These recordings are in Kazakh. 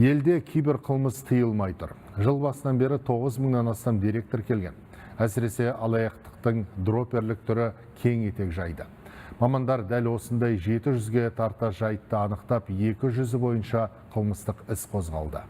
Елде киберқылмыс тыйылмай тұр. Жыл басынан бері 9 мыңнан астам дерек тіркелген. Әсіресе алаяқтықтың дропперлік түрі кең етек жайды. Мамандар дәл осындай 700-ге тарта жайтты анықтап, 200-і бойынша қылмыстық іс қозғалды.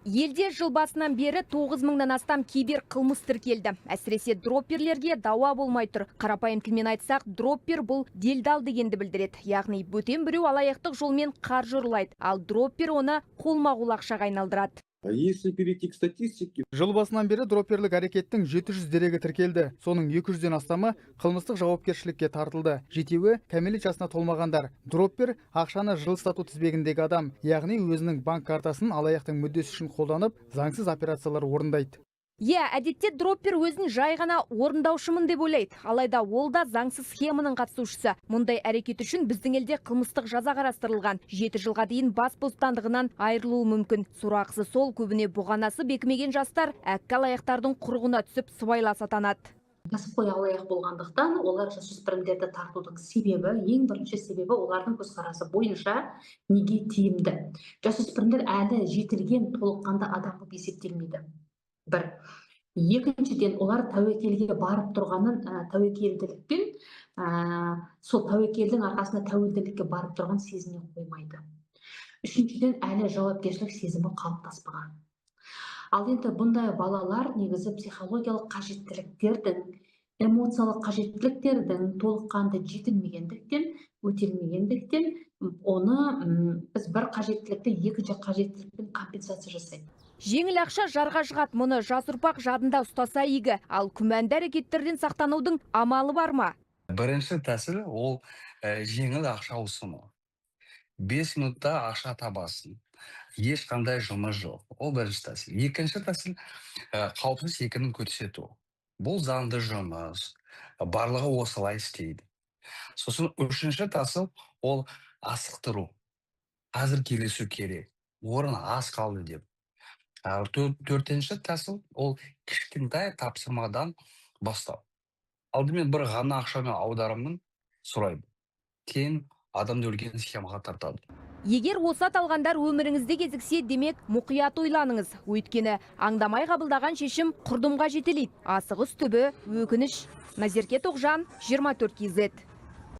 Елде жыл басынан бері 9 мыңнан астам кибер қылмыс тіркелді. Әсіресе дропперлерге дауа болмай тұр. Қарапайым тілмен айтсақ, дроппер бұл делдал дегенді білдіреді. Яғни бөтен біреу алаяқтық жолмен қаржы ұрлайды, ал дроппер оны қолма-қол ақшаға айналдырады. А если перейти к статистике, Жыл басынан бері дропперлік әрекеттің 700 дерегі тіркелді. Соның 200-ден астамы қылмыстық жауапкершілікке тартылды. Жетеуі кәмелет жасына толмағандар. Дроппер ақшаны жылыстату тізбегіндегі адам, яғни өзінің банк картасын алаяқтың мүддесі үшін қолданып, заңсыз операциялар орындайды. Иә, әдетте дроппер өзін жай ғана орындаушымын деп ойлайды. Алайда ол да заңсыз схеманың қатысушысы. Мұндай әрекет үшін біздің елде қылмыстық жаза қарастырылған. 7 жылға дейін бас бостандығынан айырылуы мүмкін. Сорақысы сол, көбіне бұғанасы бекімеген жастар әккі алаяқтардың құрығына түсіп, сыбайлас атанады. Кәсіпқой алаяқ болғандықтан, олар жасөспірімдерді тартудың себебі, ең бірінші себебі, олардың көзқарасы бойынша неге тиімді? Жасөспірімдер әлі жетілген, толыққанды адам болып есептелмейді. Бір. Екіншіден, олар тәуекелге барып тұрғанын, тәуекелділікпен, сол тәуекелдің арқасында тәуелділікке барып тұрған сезіне қоймайды. Үшіншіден, әлі жауапкершілік сезімі қалыптаспаған. Ал енді бұндай балалар негізі психологиялық қажеттіліктердің, эмоциялық қажеттіліктердің толыққанды жетілмегендіктен, өтелмегендіктен, оны біз бір қажеттілікті екінші қажеттілікпен компенсация жасайды. Жеңіл ақша жарға жығады, мұны жас ұрпақ жадында ұстаса игі. Ал күмәнді әрекеттерден сақтанудың амалы бар ма? Бірінші тәсіл ол жеңіл ақша ұсыну. 5 минутта ақша табасың. Ешқандай жұмыс жоқ. Ол бірінші тәсіл. Екінші тәсіл қауіпсіз екенін көрсету. Бұл заңды жұмыс. Барлығы осылай істейді. Сосын үшінші тәсіл ол асықтыру. Қазір келісу керек. Орын аз қалды деп. Ал төртінші тәсіл ол кішкентай тапсырмадан бастау. Алдымен бір ғана ақшамен аударымын сұрайды. Кейін адамды үлкен схемаға тартады. Егер осы аталғандар өміріңізде кезіксе, демек мұқият ойланыңыз. Өйткені аңдамай қабылдаған шешім құрдымға жетелейді. Асығыс түбі өкініш. Назерке Тоғжан, 24 KZ.